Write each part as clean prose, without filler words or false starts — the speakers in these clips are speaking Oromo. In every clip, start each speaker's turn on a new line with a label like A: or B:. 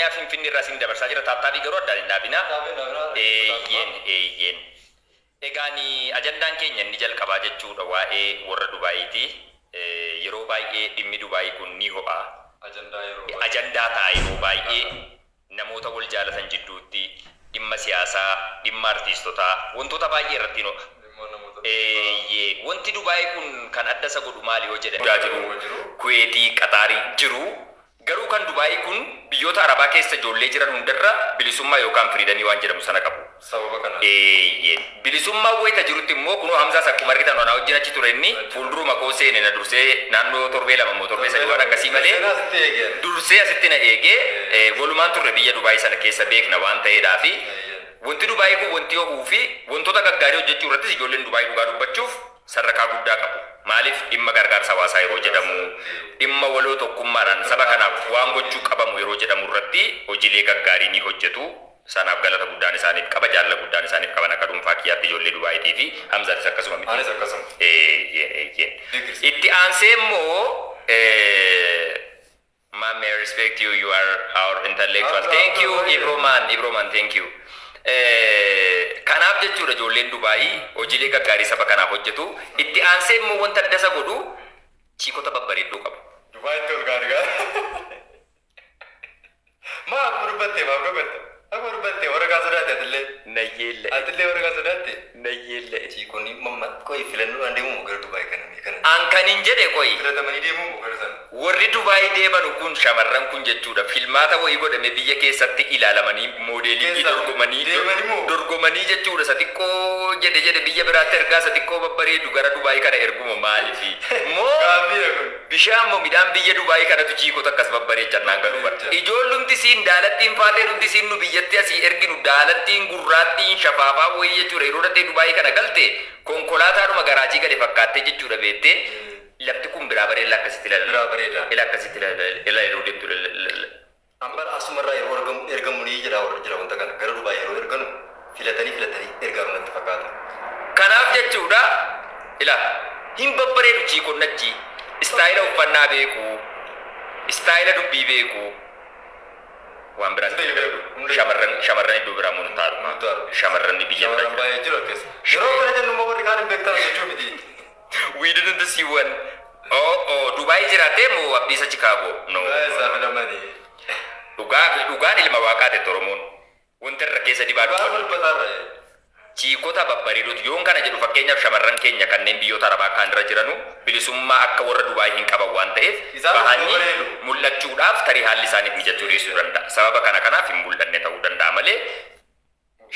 A: Oromiyaa Finfinnee irraa isin dabarsaa jira. Tap tapii garuu addaan hin dhaabinaa. Eeyyeen, eeyyeen. Egaan ajandaan keenya inni jalqabaa jechuudha waa'ee warra Dubaayiiti. Yeroo baay'ee dhimmi Dubaayii kun ni ho'a.
B: Ajandaa yeroo baay'ee.
A: Ajandaa ta'a yeroo baay'ee namoota wal jaalatan jidduutti dhimma siyaasaa, dhimma artiistotaa, wantoota baay'ee irratti hin ho'a.
B: Dhimma namoota dhuunfaa.
A: Eeyyee, wanti Dubaay kun kan adda isa godhu maali yoo jedhame. Jiru,
B: Jiru.
A: Kuweetii, Qaxaarii jiru. Garuu kan Dubaayii kun biyyoota Arabaa keessa ijoollee jiran hundarra bilisummaa yookaan freedomii waan jedhamu sana qabu.
B: Sababa kanaan.
A: Eeyyee. Bilisummaan wayita jirutti immoo kunoo Hamzaas akkuma argitan anaa wajjin achi ture. Inni fuulduruma koo seene, na dursee naannoo torbee 2 immoo torbee 3 waan akkasii malee
B: Seenaa asitti eegee.
A: Dursee asitti na eegee, walumaan turre. Biyya Dubaayii sana keessa beekna waan ta'eedhaa fi wanti Dubaayii kun wanti ho'uu fi wantoota gaggaarii hojjechuu irrattis ijoolleen Dubaayii dhugaa dubbachuuf sadarkaa guddaa qabu. Maaliif, dhimma gargaarsa hawaasaa yeroo jedhamu, dhimma waloo tokkummaadhaan saba kanaaf waan gochuu qabamu yeroo jedhamu irratti hojiilee gaggaarii ni hojjetu. Sanaaf galata guddaan isaaniif qaba, jaalala guddaan isaaniif qaban akka dhuunfaa kiyyaatti ijoollee Dubaayitii fi Hamzaatis akkasuma miti.
B: Anis akkasuma.
A: Eeyyeen, eeyyeen.
B: Deeggarsa.
A: Itti aansee immoo, Ma'am, I respect you. You are our intellectual. Thank you, Ibroman. Ibroman, thank you. Kanaaf jechuudha ijoolleen Dubaayii hojiilee gaggaarii saba kanaaf hojjetu. Itti aansee immoo wanta adda isa godhu chiikota babbareedduu qabu.
B: Dubaayitti ol gaarii gaarii. Maa akkuma dubbattee maaf dubbatte? Akkuma dubbattee waraqaa sodaatte atillee.
A: Nayyeelle.
B: Atillee waraqaa sodaatte.
A: Nayyeelle.
B: Chiikonni mamma qoyi filannoodhaan deemuu gara Dubaay kana mee kana.
A: An kan hin jedhe qoyi.
B: Filatamanii deemuu gara sana.
A: Warri Dubaayii deemanu kun, shamarran kun jechuudha, filmaata wayii godhame biyya keessatti ilaalamanii moodeelingii dorgomanii
B: deemanii moo?
A: Dorgomanii jechuudha, isa xiqqoo jedhe jedhe biyya biraatti ergaa, isa xiqqoo babbareedu gara Dubaayii kana erguma maalifi moo
B: Gaaffiidha kun.
A: Bishaan moo midhaan biyya Dubaayii kanatu chiikota akkas babbareechan naan galu bara. Ijoollumti siin daalattiin faatee dhumti siin nu biyyatti asii erginu daalattiin gurraattiin shafaafaa wayii jechuudha, yeroo dhattee Dubaayii kana galte konkolaataadhuma garaajii gale fakkaattee jechuudha. Beettee, lafti kun biraa bareeda, akkasitti ilaala.
B: Biraa bareeda.
A: Ila akkasitti ilaala, ila yeroo deemtu ilaala.
B: Amma asumarraa yeroo ergamu ergamu ni jedha warra jira wanta kana gara Dubaay yeroo erganu filatanii filatanii ergaa natti fakkaata.
A: Kanaaf jechuudha, ila hin babbareedu chiikonni achi, style uffannaa beeku, style dubbii beeku, waan biraas
B: Hundee beeku, hundee.
A: Shamarran iddoo biraa murtaadhuma.
B: Murtaadha.
A: Shamarran biyya biraa
B: Shamarran baay'ee jiru akkas. Yeroo kana jennu immoo warri kaan hin beektan jechuu miti.
A: We didn't see one. Oh, Dubai jiraatee moo Abdiisa Chicago? No.
B: Baay'ee isaa filamanii.
A: Dhugaa dhugaan ilma waaqaa ta'e Oromoon. Wanta irra keessa dibaa
B: Dhugaa
A: dubbatu.
B: balbataarra.
A: Chiikota babbareedotu yoon kana jedhu, fakkeenyaaf shamarran keenya kanneen biyyoota Arabaa kaan irra jiranu bilisummaa akka warra Dubaay hin qaban waan ta'eef
B: Isaan
A: bahanii
B: babbareedu.
A: Mul'achuudhaaf tarii haalli isaaniif mijachuu dhiisuu danda'a. Sababa kana kanaaf hin mul'anne ta'uu danda'a malee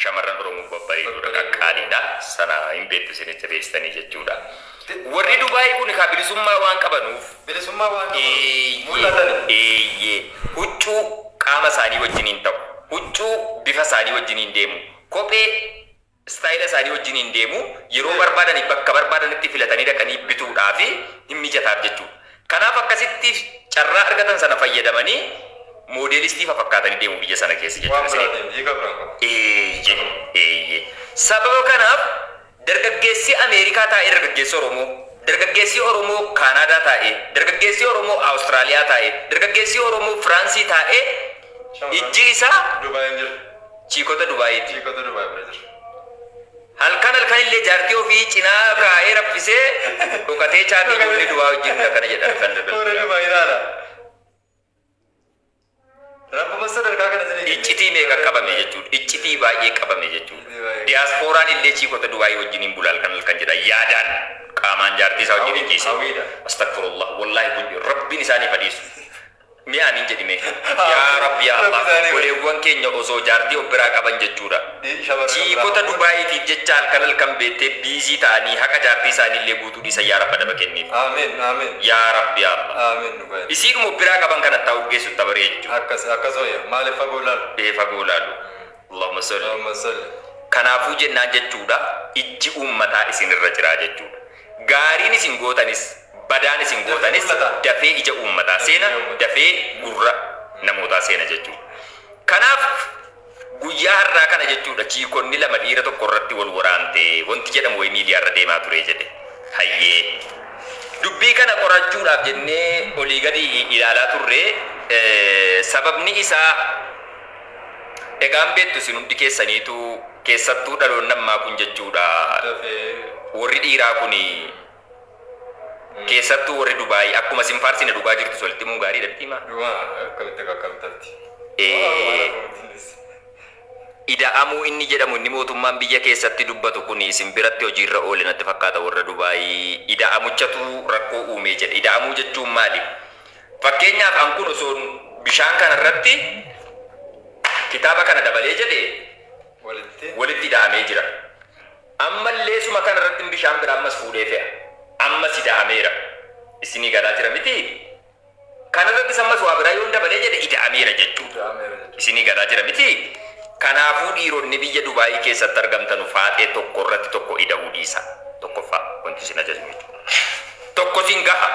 A: shamarran Oromoo babbareedoodha, qaqqaaliidha. Sana hin beektu isin jabeessitanii jechuudha. Warri Dubaay kun kaa bilisummaa waan qabanuuf
B: Bilisummaa waan qaban
A: eeyyee
B: mul'atani.
A: Eeyyee, huccuu qaama isaanii wajjiniin ta'u, huccuu bifa isaanii wajjiniin deemu, kophee style isaanii wajjiniin deemu, yeroo barbaadanii bakka barbaadanitti filatanii dhaqanii bituudhaaf hin mijataaf jechuudha. Kanaaf akkasitti carraa argatan sana fayyadamanii moodeelistii fa fakkaatanii deemu biyya sana keessa
B: Waan
A: jechuudha.
B: biraa deemu hiika biraan qabu.
A: Eeyyee. Sababa kanaaf dargaggeessi Ameerikaa taa'ee dargaggeessi Oromoo, dargaggeessi Oromoo Kaanaadaa taa'ee, dargaggeessi Oromoo Awustiraaliyaa taa'ee, dargaggeessi Oromoo Firaansii taa'ee ijji isaa
B: Dubaayin jira.
A: Chiikota Dubaayiiti.
B: Chiikota Dubaay bira jira.
A: Halkan halkan illee jaartii ofii cinaa kaa'ee raffisee dhokatee chatii ijoollee Dubaay wajjin akkana jedhan kan
B: Warra Dubaay ilaala. Rabbuma sadarkaa kana isinii kenne.
A: Iccitii meeqa qabame jechuudha. Iccitii baay'ee qabame jechuudha.
B: Iccitii baay'ee.
A: Diyaaspooraan illee chiikota Dubaayii wajjiniin bula halkan halkan jedha. Yaadaan qaamaan jaartii isaa wajjin hin ciise.
B: Hawwiidha.
A: Astagfirullah. Wallaahi kun Rabbiin isaaniif hadiisu. Mee amiin jedhime. Yaa Rabbi, yaa
B: Rabbi
A: Allah.
B: isaaniif
A: Obboleewwan keenya osoo jaartii of biraa qaban jechuudha.
B: Shamarran
A: Chiikota
B: biraa.
A: Dubaayiitiif jecha halkan halkan beektee busy ta'anii haqa jaartii isaanii illee guutuu dhiisan, yaa Rabba daba kenniif.
B: Amiin, amiin.
A: Yaa Rabbi, yaa Allah.
B: Amiin dhugaa.
A: Isiidhuma of biraa qaban kana taa'u geessu tabaree jechuudha.
B: Akkas akkas wayya. Maaliif fagoo laalu?
A: Ee, fagoo laalu. Allahumma salli.
B: Allahumma salli.
A: Kanaafuu jennaan jechuudha, ijji uummataa isinirra jiraa jechuudha. Gaariin isin gootanis badaan isin gootanis
B: mul'ata.
A: Dafee ija uummataa seena, dafee gurra namootaa seena jechuudha. Kanaaf guyyaa har'aa kana jechuudha chiikonni lama dhiira tokko irratti wal waraante wanti jedhamu wayii miidiyaa irra deemaa ture jedhe. Hayyee. Dubbii kana qorachuudhaaf jennee olii gadi ilaalaa turre, sababni isaa Egaan beektu isin hundi keessaniitu, keessattuu dhaloonni ammaa kun jechuudha.
B: Dafee.
A: Warri dhiiraa kun, keessattuu warri Dubaayii, akkuma isin faarsine dhugaa jirtu walitti himuun gaariidha miti himaa?
B: Dhuma akkamitti akkamitti.
A: Ida'amuu inni jedhamu, inni mootummaan biyya keessatti dubbatu kun, isin biratti hojiirra oole natti fakkaata. Warra Dubaayii ida'amuchatu rakkoo uumee jedhe. Ida'amuu jechuun maali? Fakkeenyaaf, an kun osoo bishaan kana irratti kitaaba kana dabalee jedhe
B: Walitti.
A: walitti ida'amee jira. Ammallee suma kana irratti bishaan biraa ammas fuudhee fe'a. Ammas ida'ameera. Isinii galaa jira miti? Kana irrattis ammas waa biraa yoon dabalee jedhe ida'ameera jechuudha.
B: Ida'ameera jechuudha.
A: Isinii galaa jira miti? Kanaafuu dhiironni biyya Dubaayii keessatti argamtan faaxee tokko irratti tokko ida'uu dhiisa. Tokkoffaa wanti isin ajajnu jechuudha. Tokko isin gaha.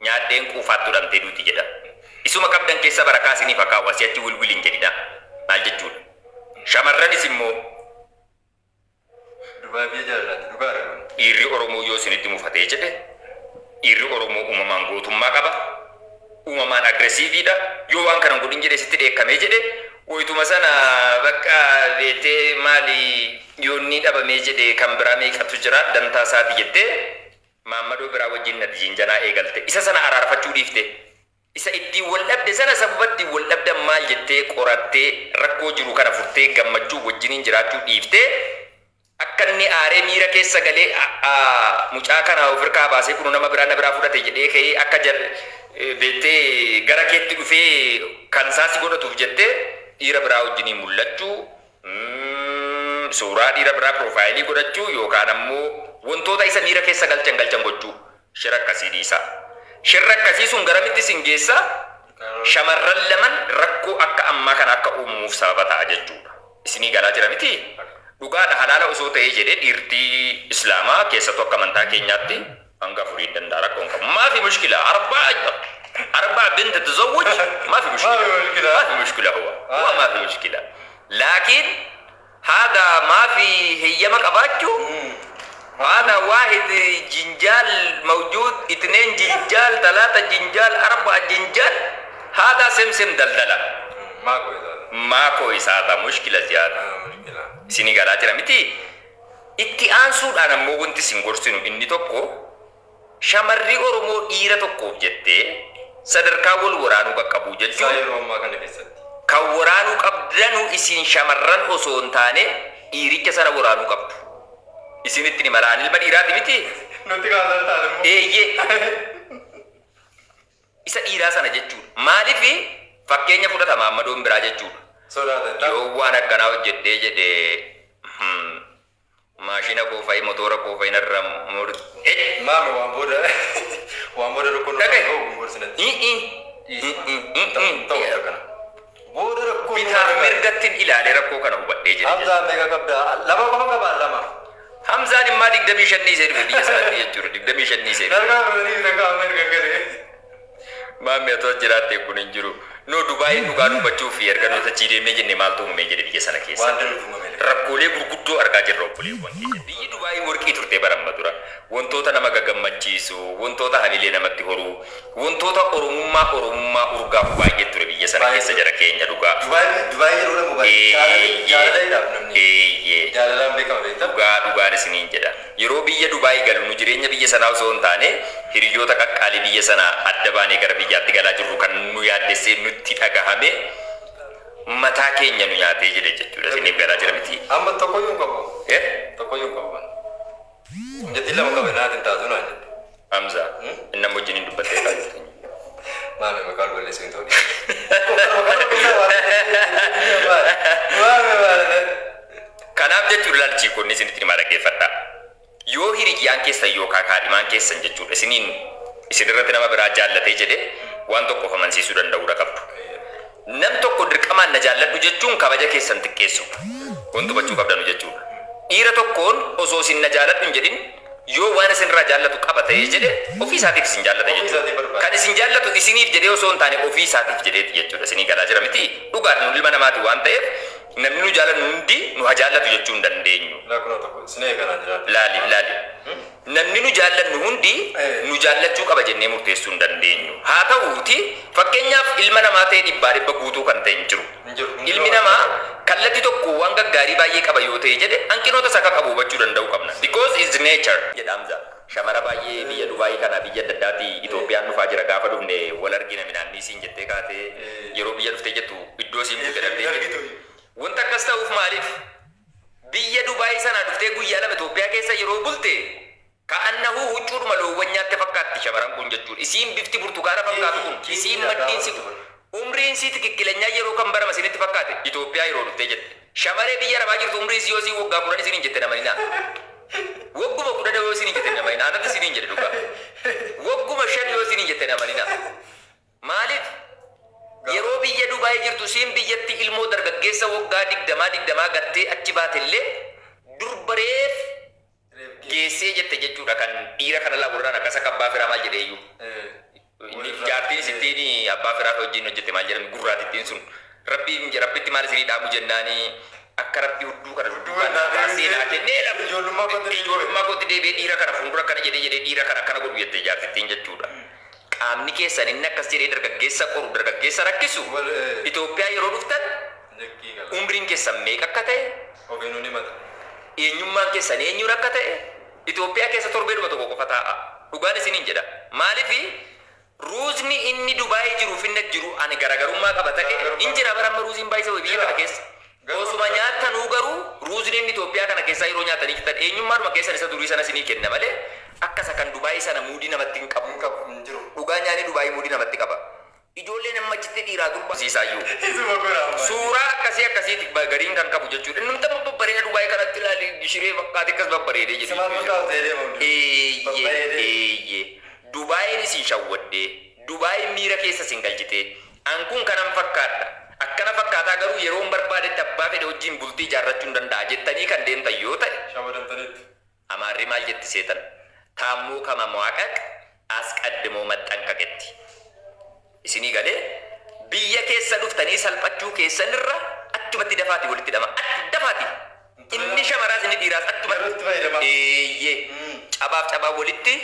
A: Nyaaddeen quufaatti hudhamtee duuti jedha. Isuma qabdan keessa barakaa isiniif akaawwa, si'achi wilwil hin jedhina. Maal jechuudha? Shamarranis immoo
B: Dubaay biyya jaalalaati. Dhugaadha kun.
A: Dhiirri Oromoo yoo isinitti mufatee jedhe, dhiirri Oromoo uumamaan gootummaa qaba. Uumamaan aggressive dha. Yoo waan kana hin godhin jedhe sitti dheekkamee jedhe, wayituma sana bakka beektee maali, yoonni dhabamee jedhe kan biraa meeqatu jira, dantaa isaati jettee maammadoo biraa wajjin nati jinjanaa eegalte. Isa sana araarfachuu dhiifte. Isa ittiin wal dhabde sana, sababa ittiin wal dhabdan maal jettee qorattee rakkoo jiru kana furtee gammachuu wajjiniin jiraachuu dhiiftee, akka inni aaree miira keessa galee mucaa kana ofirkaa baasee kun nama biraa na biraa fudhate jedhee ka'ee akka jar beektee gara keetti dhufee kan isaa si godhatuuf jettee dhiira biraa wajjiniin mul'achuu, suuraa dhiira biraa profile godhachuu yookaan ammoo wantoota isa miira keessa galchan galchan gochuu, shira akkasii dhiisaa. Shirra akkasii sun garamitti isin geessa? Shamarran laman rakkoo akka ammaa kana akka uumamuuf sababa ta'a jechuudha. Isinii galaa jira miti? Dhugaadha, halaala osoo ta'ee jedhee dhiirtii Islaamaa, keessattuu akka amantaa keenyaatti, hanga afurii hin danda'a, rakkoo hin qabu. ما في مشكلة، أربعة، أربعة بنت تزوج، ما في مشكلة.
B: ما في مشكلة.
A: ما في مشكلة، هو هو ما في مشكلة، لكن هذا ما في هيما qabaachuu. هذا واحد جنجال موجود، اثنين جنجال، ثلاثة جنجال، أربعة جنجال، هذا سمسم دلدلة.
B: ما كويس هذا.
A: ما كويس هذا، مشكلة زيادة.
B: آه، مشكلة.
A: Isinii galaa jira miti? Itti aansuudhaan ammoo wanti isin gorsinu inni tokko, shamarri Oromoo dhiira tokkoof jettee sadarkaa wal waraanuu qaqqabuu
B: Isaa
A: jechuun
B: yeroo ammaa kana keessatti.
A: Kan waraanuu qabdanu isin shamarran osoo hin taane dhiiricha sana waraanuu qabdu. Isinitti ni malaan ilma dhiiraati miti?
B: Nutti kaasaa taate immoo.
A: Eeyyee. Isa dhiiraa sana jechuudha. Maaliif fakkeenya fudhata maammadoon biraa jechuudha.
B: Sodaata.
A: Yoo waan akkanaa hojjedhee jedhee, maashina koo fa'i, motora koo fa'i narra mur.
B: Maame, waan booda rakkoo nu
A: Dhaga'i.
B: qabu gorsinatti.
A: I'ii.
B: Ta'u kana. Booda rakkoo nu
A: Bitaaf mirgatti ilaalee rakkoo kana hubadhee jira.
B: Hamzaan meeqa qabdaa? Lama qofa qabaa, lama.
A: Hamzaan immaa 25 dhiisee dhufe biyya sanatti jechuudha. 25 dhiisee dhufe.
B: Dargaa fudhanii dargaa amma erga galee.
A: Maammi, atoo jiraatte kun hin jiru. No, Dubaayin dhugaa dubbachuuf erga nuti achii deemnee jenne maaltu uumame jedhe biyya sana keessa.
B: Waan darbu uumame.
A: Rakkoolee gurguddoo argaa jirra, obboleewwan keenya. Biyyi Dubaayii warqii turte baramma dura. Wantoota nama gagammachiisu, wantoota hamilee namatti horu, wantoota Oromummaa Oromummaa urgaa'u baay'ee ture biyya sana keessa, jara keenya, dhugaa.
B: Dubaay yeroo lamu baay'ee jaalalaadhaaf namni. Jaalalaan beekama, beektaa?
A: Dhugaa dhugaan isiniin jedha. Yeroo biyya Dubaayii galu nu jireenya biyya sanaa osoo hin taane hiriyoota qaqqaalii biyya sanaa adda baanee gara biyyaatti galaa jirru kan nu yaaddessee nutti dhagahame, mataa keenya nu nyaatee jedhe jechuudha. Isiniif galaa jira miti?
B: Amma tokkoyyuu hin qabu.
A: Eh?
B: Tokkoyyuu hin qabu. Jettiin lama qaba, naatiin taatu naan jette.
A: Hamza, inni amma wajjin hin dubbattee kaa'u.
B: Maame, maqaa ol balleessuu hin ta'u. Maame, maame.
A: Kanaaf jechuudha, laalchii kun isinitti himaa, dhaggeeffadhaa. Yoo hiriyyaan keessan yookaan kaadhimaan keessan jechuudha isiniin isin irratti nama biraa jaallatee jedhe, waan tokko of amansiisuu danda'uudha qabdu. Nam tokko dirqamaan na jaalladhu jechuun kabaja keessan xiqqeessu. Wanti hubachuu qabdanu jechuudha. Dhiira tokkoon osoo isin na jaalladhu hin jedhin yoo waan isinirraa jaallatu qaba ta'ee jedhe, ofii isaatiif isin jaallata
B: Ofii
A: jechuudha.
B: isaatiif barbaada.
A: Kan isin jaallatu isiniif jedhee osoo hin taane ofii isaatiif jedheeti jechuudha. Isinii galaa jira miti? Dhugaadha, nu ilma namaati waan ta'eef namni nu jaallannu hundi nu haa jaallatu jechuu hin dandeenyu.
B: Lakkoofsa tokko sinee kanaan jiraate.
A: Laali, laali. Namni nu jaallannu hundi nu jaallachuu qaba jennee murteessuu hin dandeenyu. Haa ta'uuti fakkeenyaaf ilma namaa ta'e dhibbaa dhibba guutuu kan ta'e hin jiru.
B: Hin jiru.
A: Ilmi namaa kallattii tokko waan gaggaarii baay'ee qaba yoo ta'e jedhe hanqinoota isaa akka qabu hubachuu danda'uu qabna. Because it's nature. Jedha Hamza. Shamara baay'ee biyya Dubaayii kana biyya adda addaati Itoophiyaan dhufaa jira gaafa dhufne wal argina midhaan siin jettee kaatee yeroo biyya dhuftee jettu iddoo siin buute dhabdee jettu. Wanta akkas ta'uuf maaliif? Biyya Dubaayii sanaa dhuftee guyyaa 2 Itoophiyaa keessa yeroo bulte ka'annahu huccuudhuma loowwan nyaatte fakkaatti shamaran kun jechuudha. Isiin bifti burtukaana fakkaatu kun, isiin maddiin si umriin sii tikikkilenyaa yeroo kan barama isinitti fakkaate Itoophiyaa yeroo dhuftee jette. Shamaree biyya arabaa jirtu umriin sii yoo sii waggaa 10 isiniin jette namaninaa. Wagguma 10 yoo isiniin jette namaninaa. Anatti isiniin jedhe dhugaa. Wagguma 5 yoo isiniin jette namaninaa. Maaliif? Yeroo biyya Dubaay jirtu siin biyyatti ilmoo dargaggeessa waggaa digdamaa digdamaa gattee achi baatellee durba reef geessee jette jechuudha kan dhiira kana laa warraan akkas akka abbaa firaa maal jedheeyyuu. Inni jaartiin isittiin abbaa firaa wajjin hojjette maal jedhami gurraatittiin sun rabbi rabbitti maal isinii dhaamu jennaani akka rabbi hudduu kana dudduubaan naa baasee naa kennee lafa
B: Ijoollummaa kootti deebi'ee.
A: Ijoollummaa kootti deebi'ee dhiira kana fuuldura akkana jedhee jedhee dhiira kana akkana godhu jette jaartittiin jechuudha. Qaamni keessan inni akkas jedhee dargaggeessa qoru, dargaggeessa rakkisu, Itoophiyaa yeroo dhuftan umriin keessan meeqa akka ta'e, eenyummaan keessan eenyuun akka ta'e, Itoophiyaa keessa torbeedhuma tokko qofa taa'aa. Dhugaan isiniin jedha. Maaliif ruuzni inni Dubaayii jiruuf inni as jiru ani garagarummaa qaba ta'e hin jira bara amma ruuziin baay'isa biyya kana keessa. Osuma nyaattanuu garuu ruuzni inni Itoophiyaa kana keessaa yeroo nyaatanii jettan eenyummaadhuma keessan isa durii sana isinii kenna malee akka isa kan Dubaayii sana muudii namatti hin qabu.
B: Hin qabu, hin jiru.
A: Dhugaa nyaanni Dubaayii muudii namatti qaba. Ijoolleen amma achitti dhiiraa durba siisaayyuu.
B: Isuma godha amma.
A: Suuraa akkasii akkasiiti gariin kan qabu jechuudha. Innumti amma babbareeda Dubaayii kanatti ilaali shiree fakkaate akkas babbareedee jedhu.
B: Simaaf fakkaatu ta'ee deema hundi.
A: Eeyyee
B: Babbareedee.
A: eeyyee. Dubaayiin isin shawwaddee, Dubaayiin miira keessa isin galchitee, An kun kanan fakkaadha. Akkana fakkaataa garuu yeroon barbaadetti abbaa fedhe wajjin bultii ijaarrachuun danda'a jettanii kan deemtan yoo ta'e,
B: Shawadamtaniittu.
A: Amaarri maal jetti seetan? Taammoo kama moaqaq asqaddimoo maxxanqaqetti. Isinii galee? Biyya keessa dhuftanii salphachuu keessan irra achumatti dafaatii walitti hidhamaa. Achi dafaati. Inni shamaraas inni dhiiraas achumatti.
B: Yerootti fayyadamaa.
A: Eeyyee. Cabaaf cabaa walitti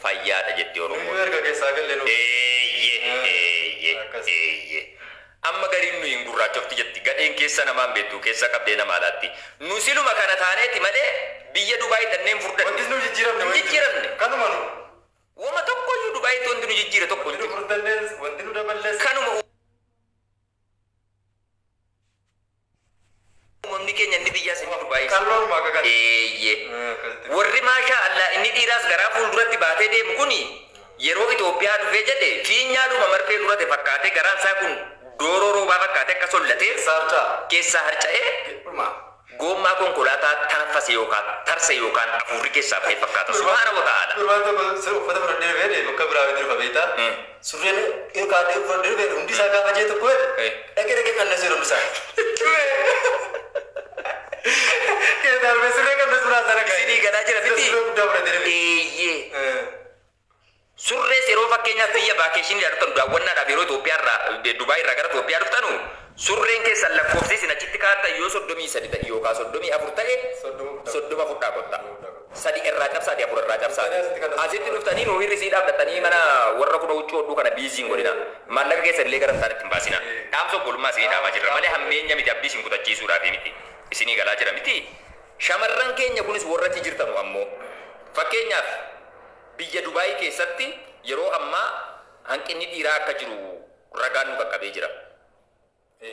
A: fayyaadha jetti Oromoon.
B: Nuyyuu erga keessaa galle nu.
A: Eeyyee, eeyyee,
B: Akkas.
A: eeyyee. Amma gariin nuyi hin gurraachofti jetti. Gadheen keessa namaan beektu keessa qabdee namaa laatti. Nu siluma kana taaneeti malee biyya Dubaay dhannee hin furdanne.
B: Wanti nu jijjiiramne
A: Hin
B: wayii jiru.
A: jijjiiramne.
B: Kanuma nu.
A: Woma tokkoyyuu Dubaayitti wanti nu jijjiire tokko hin
B: Wanti nu
A: jiru.
B: furdannes, wanti nu daballes.
A: Kanuma Uumamni keenya inni biyyaas inni Dubaayis.
B: Qalloodhuma akka kana.
A: Eeyyee.
B: Akkasitti.
A: Warri maashaa Allah inni dhiiraas garaa fuulduratti baatee deemu kuni yeroo Itoophiyaa dhufee jedhe fiinyaadhuma marfee dhurate fakkaatee garaan isaa kun dooroo roobaa fakkaatee akka sollatee
B: Keessaa harca'a.
A: keessaa harca'ee
B: Dhuma.
A: goommaa konkolaataa tanaffase yookaan tarse yookaan afuurri keessaa ba'e fakkaata. Subhaana wa ta'aala.
B: Gurbaan tokko uffata fudhadhee dhufee jedhe bakka biraa wayii dhufa beektaa. Surreen yoo kaadhee fudhadhee dhufee hundi isaa gaafa jee tokko jedhe dhaqee dhaqee qannasee hundi isaa. Keessaa dhufee surree qannasu biraa sana ka'e.
A: Isinii galaa jira miti?
B: Surree guddaa fudhatee dhufe.
A: Eeyyee. Surrees yeroo fakkeenyaaf biyya vaakeeshiniidhaa dhuftanu daawwannaadhaaf yeroo Itoophiyaa irraa Dubaay irraa gara Itoophiyaa dhuftanu surreen keessan lakkoofsi isin achitti kaa'attan yoo 33 ta'e yookaan 34 ta'e 30 fudhaa kottaa. Sadi irraa cabsaati afur irraa cabsaati. Asitti dhuftanii nuu hirrisiidhaaf dhattanii mana warra kuna huccuu hodhuu kana biizii hin godhinaa. Maallaqa keessan illee gara hin taanetti hin baasinaa. Dhaamsa obbolummaa isinii dhaamaa jirra malee hammeenya miti abdii isin kutachiisuudhaafii miti. Isinii galaa jira mitii? Shamarran keenya kunis warra achi jirtanu ammoo fakkeenyaaf Biyya Dubaay keessatti yeroo ammaa hanqinni dhiiraa akka jiru ragaan nu qaqqabee jira.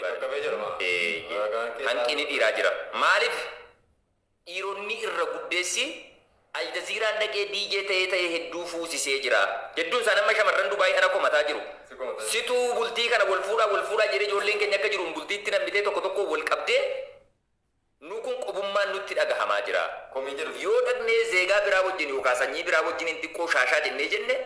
B: Qaqqabee jira maa?
A: Eeyyee.
B: Ragaan keessaa
A: Hanqinni dhiiraa jira. Maaliif dhiironni irra guddeessi Aljaziiraan dhaqee DJ ta'ee ta'ee hedduu fuusisee jira. Hedduun isaanii amma shamarran Dubaay ana komataa jiru.
B: Si komataa jiru.
A: Situu bultii kana wal fuudhaa wal fuudhaa jedhee ijoolleen keenya akka jiruun bultiitti nammitee tokko tokko wal qabdee Nu kun qobummaan nutti dhagahamaa jira.
B: Komii jedhu.
A: Yoo dhaqnee zeegaa biraa wajjin yookaa sanyii biraa wajjiniin xiqqoo shaashaa jennee jenne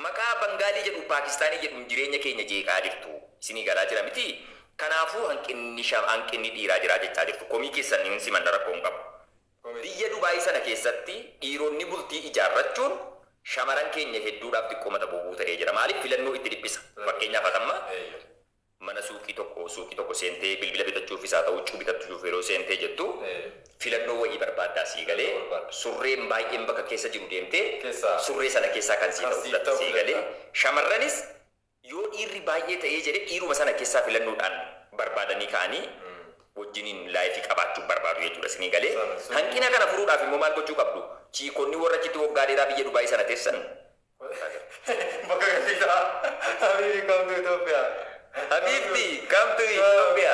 A: maqaa Bangaalii jedhu Paakistaanii jedhuun jireenya keenya jeeqaa jirtu. Isinii galaa jira mitii? Kanaafuu hanqinni sha hanqinni dhiiraa jira jechaa jirtu. Komii keessan hin simanna rakkoo hin qabu.
B: Komii.
A: Biyya Dubaay sana keessatti dhiironni bultii ijaarrachuun shamaran keenya hedduudhaaf xiqqoo mata bobuu ta'ee jira. Maaliif filannoo itti dhiphisa. Fakkeenyaaf at amma
B: Eeyyee.
A: mana Mana suuqii tokko seentee bilbila bitachuufis haa ta'u, huccuu bitachuuf yeroo seentee jettu, filannoo wayii barbaaddaa, sii galee?
B: Barbaadda.
A: Surreen baay'een bakka keessa jiru deemtee surree sana keessaa kan sii
B: kan
A: ta'u
B: siif
A: filatta,
B: ta'u
A: sii galee?
B: filatta.
A: Shamarranis yoo dhiirri baay'ee ta'ee jedhe, dhiiruma sana keessaa filannoodhaan barbaadanii ka'anii wajjiniin life qabaachuu barbaadu jechuudha, isinii galee? Hanqina kana furuudhaaf immoo maal gochuu qabdu? Chiikonni warra achitti waggaa dheeraa biyya Dubaayii sana teessan.
B: Bakka gatiisaa. Habibi, come to Ethiopia.
A: Habibi, come to Ethiopia.